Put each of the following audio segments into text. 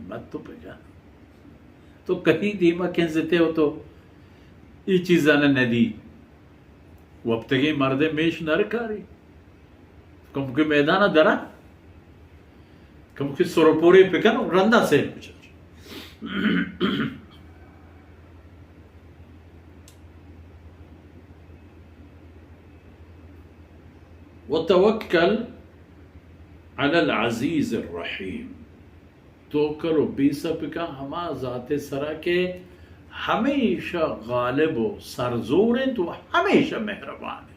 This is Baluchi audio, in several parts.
مت تو پکا، تو کدی دیما کنزتے ہو تو ای چیزانا ندی۔ وپتگیں مردے میش نرکاری۔ کمکے میدانا درا، کمکے سر و پورے پکن و رندا سیر بچار۔ وتوکل علی العزیز الرحیم۔ توکل و بیسہ بکن ہما ذات ء سرا کہ ہمیشہ غالب و سرزور انت و ہمیشہ مہربان انت۔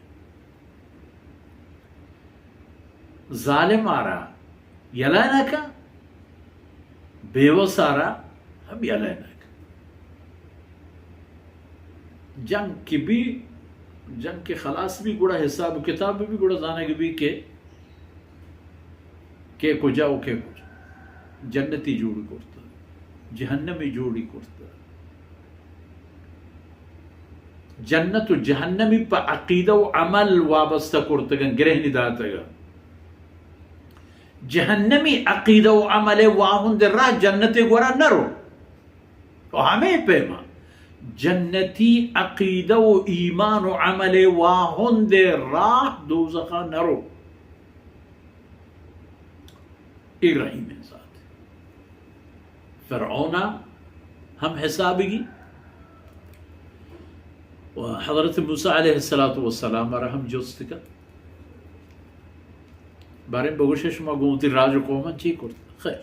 ظالم آرا یلہ نہ کن، بے وس آرا ہم یلہ نہ کن۔ جنگ کہ بی، جنگ کہ خلاص بی، گڑا حساب و کتاب بی، گڑا زانگ بی کہ کے کجا و کے کجا۔ جنتی جوڑی کرتا، جہنمی جوڑی کرتا۔ جنت و جہنمی پہ عقیدہ و عمل وابستہ کرتگن، گرہنی داتگا۔ جہنمی عقیدہ و عمل واہند راہ جنت گورا نرو۔ و ہمے پیما جنتی عقیدہ و ایمان و عمل واہند راہ دوزخا نرو۔ اے رحیم ذات۔ فرعون ہم حسابگی و حضرت موسی علیہ الصلوۃ والسلام را ہم جست کن۔ باریں بگوشے شما گوں وتی راج و قوماں چی کرت؟ خیر۔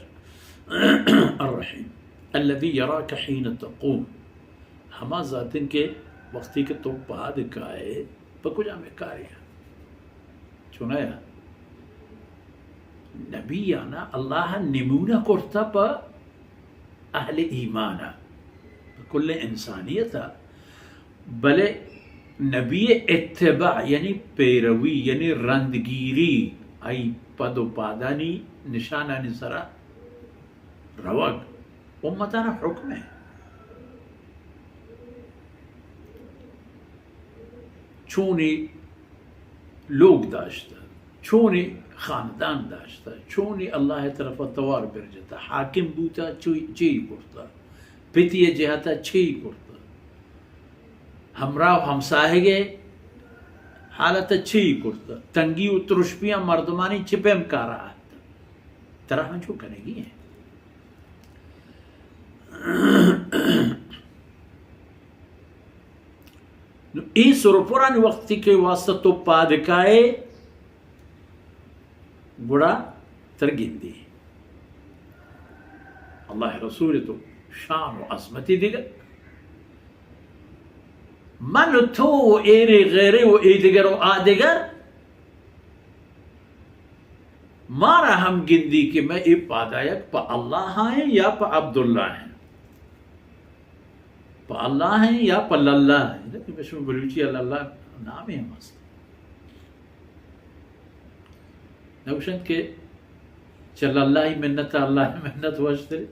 الرحیم الذی یراک حین تقوم، ہما ذاتن کہ وقتی کہ تو پاد کائے پہ کجام کارے؟ چونایا نبی آنا اللہ نمونہ کرتا پہ اہل ایمان، پہ کل انسانیت، بلے نبی اتباع یعنی پیروی، یعنی رندگیری، آئی پد و پادانی نشانانی سرا روگ امتانا حکم ہے۔ چونی لوگ داشتہ، چونی خاندان داشتہ، چونی اللہ طرف توار برجتہ، حاکم بوتہ، چی، چی کرتہ، پتی جہتہ چی کرتہ، ہمراہ و ہمساہگے حالت چی کرتہ، تنگی و ترشپیاں مردمانی چی پیم کارا آتہ، ترا ہنچو کنگی ہیں۔ نو اے سرپرانی وقتی کہ واسطہ تو پاد کائے، گڑا تر گندی اللہ رسول تو شان و عظمتی دیگر۔ من و تو و ایرے غیرے و ای دیگر و آ دیگر، مارا ہم گندی کہ میں اے پادایک پہ اللہ ہیں یا پہ عبداللہ ہیں، پہ اللہ ہیں یا پہ للہ ہیں۔ لیکن بشم بلوچی للہ نامی ہم است۔ نوشند کہ چہ للہ ہی منت، اللہ ہی منت وشتری۔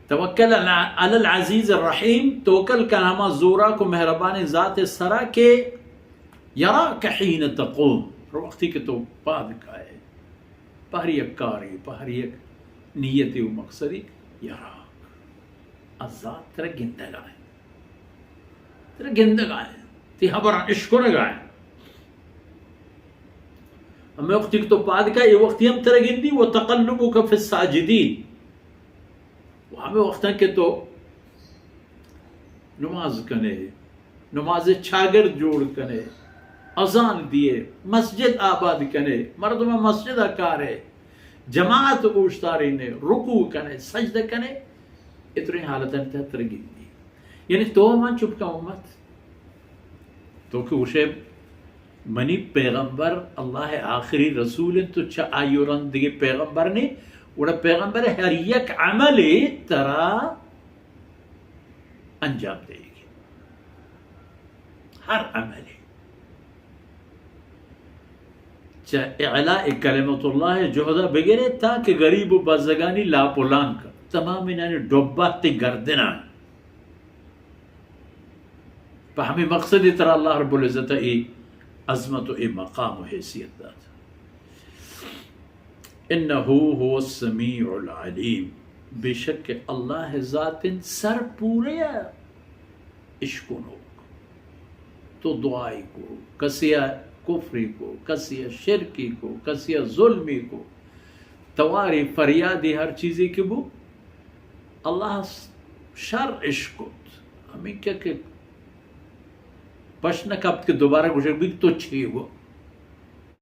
توکل علی العزیز الرحیم، توکل کن ہما زوراک و مہربانیں ذات سرا کہ یراک حین تقوم، وقتی کہ تو پاد کائے، پہ ہر یک کاری، پہ ہر یک نیتی و مقصدی یراک، آ ذات ترا گندگا ہے۔ ترا گندگا ہیں، تی حبراں اشکنگا ہیں۔ ہمیں وقتی کہ تو پاد کا، یہ وقتی ہم ترا گندی، و تقلبک فی الساجدین۔ و ہمیں وقتاں کہ تو نماز کنے، نماز چاگرد جوڑ کنے، اذان دیے، مسجد آباد کنے، مردم مسجد کارے، جماعت اوشتارینے، رکوع کنے، سجدہ کنے، اتریں حالتانی تحت ترا گندی۔ یعنی تو من چپ کن امت۔ تو کہ گوشے منی پیغمبر اللہ آخری رسول انت، تو چہ آئی و رند دیگه پیغمبر نے، گڑا پیغمبر ہر یک عملے ترا انجام دیگی۔ ہر عملے۔ چہ اعلاء کلمت اللہ جہدہ بگرے تا کہ غریب و بزگانی لاپ و لانک، تمام انانی ڈبہ تی گردنان۔ پہ ہمیں مقصد ترا اللہ رب العزت اے عظمت و اے مقام و حیثیت دات۔ انه هو السمیع العلیم، بے شک اللہ ذات سر پورے اشکنوک۔ تو دعائی کو، کسی ء کفری کو، کسی ء شرکی کو، کسی ء ظلمی کو، تواری فریادی ہر چیزی کہ بو، اللہ شر اشکت۔ ہمیں کیا کہ پش نہ کپت کہ دوبارہ گوشگ بیت تو چی گو۔